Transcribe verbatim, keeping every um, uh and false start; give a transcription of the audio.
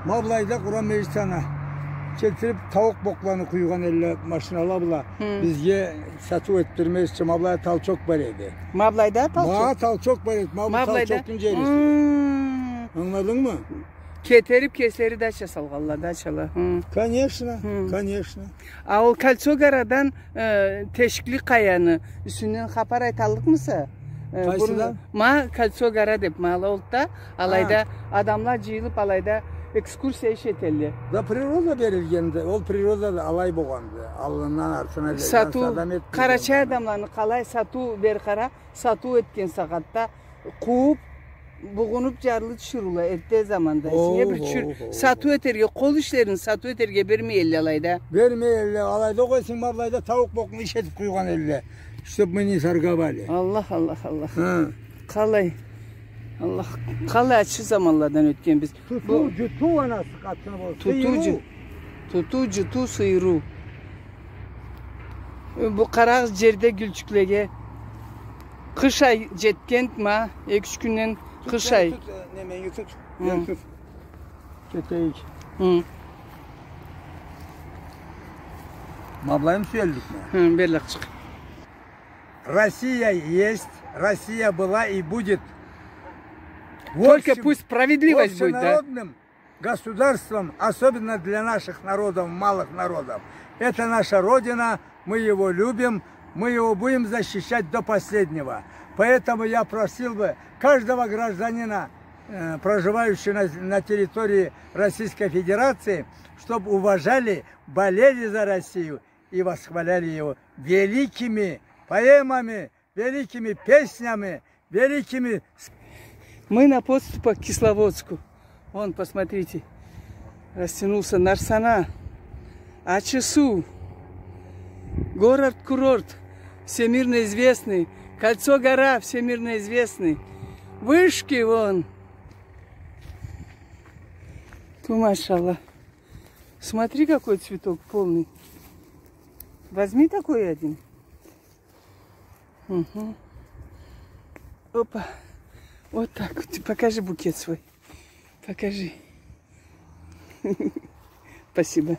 Ма былайда Къуран межит аны келтирип, тауукъ бокъланы къуйгъан элле машинала бла. Хы. Бизге сатыу этдирмезча, ма былайда толчок бар эди. Ма былайда толчок? Ма толчок бар эди, ма бу толчокну джери. Хы. Ангыладынгмы? Кетерип кеслери дача салгъанла, дачала. Хы. Конечно, конечно. А ол Кольцо горадан, э, тешикли къаяны юсюнден хапар айталлыкъмыса? Э, къайсыдан? Ма Кольцо гора деп, ма ала олду да, алайда адамла джыйылып, алайда экскурсия иш этелле. Да природа берилгенди, ол природа да алай болгъанды. Аллындан артына берген сатыу адам этмеген. Къарачай адамланы къалай сатыу бери къара, сатыу этген сагъатда къууп, бугъунуп, джарлы тиширыула, эртте заманда. Эсинге бир чюр сатыу этерге, къол ишлерин сатыу этерге бермей элле алайда. Бермей элле, алайда къойсанг, ма былайда тауукъ бокъну иш этип къуйгъан элле. Чтоб мы не торговали. Аллах, Аллах, Аллах. Хы. Къалай, Аллах, къалай ачы заманладан ётгенбиз. Тутуу, джутуу, анасы, къатыны бол. Тутуу, джу-, тутуу, джутуу, сыйырыу. Бу къарагъыз джерде гюлчюклеге. Къыш ай джетгенди ма, эки-юч кюнден къыш ай. Тут, э, неме, тут. Хы. Кетейик. Хы. Ма былайын сюелликме? Хы, берлакъ чыкъ. Россия есть, Россия была и будет. Только пусть справедливость будет, да? Общенародным государством, особенно для наших народов, малых народов. Это наша Родина, мы его любим, мы его будем защищать до последнего. Поэтому я просил бы каждого гражданина, э, проживающего на, на территории Российской Федерации, чтоб уважали, болели за Россию и восхваляли его великими поэмами, великими песнями, великими с- Мы на подступах к Кисловодску. Вон, посмотрите. Растянулся Нарсана. Ачы суу. Город-курорт. Всемирно известный. Кольцо гора всемирно известный. Вышки вон. Ту, машалла. Смотри, какой цветок полный. Возьми такой один. Мгм. Опа. Вот так вот. Покажи букет свой. Покажи. Спасибо.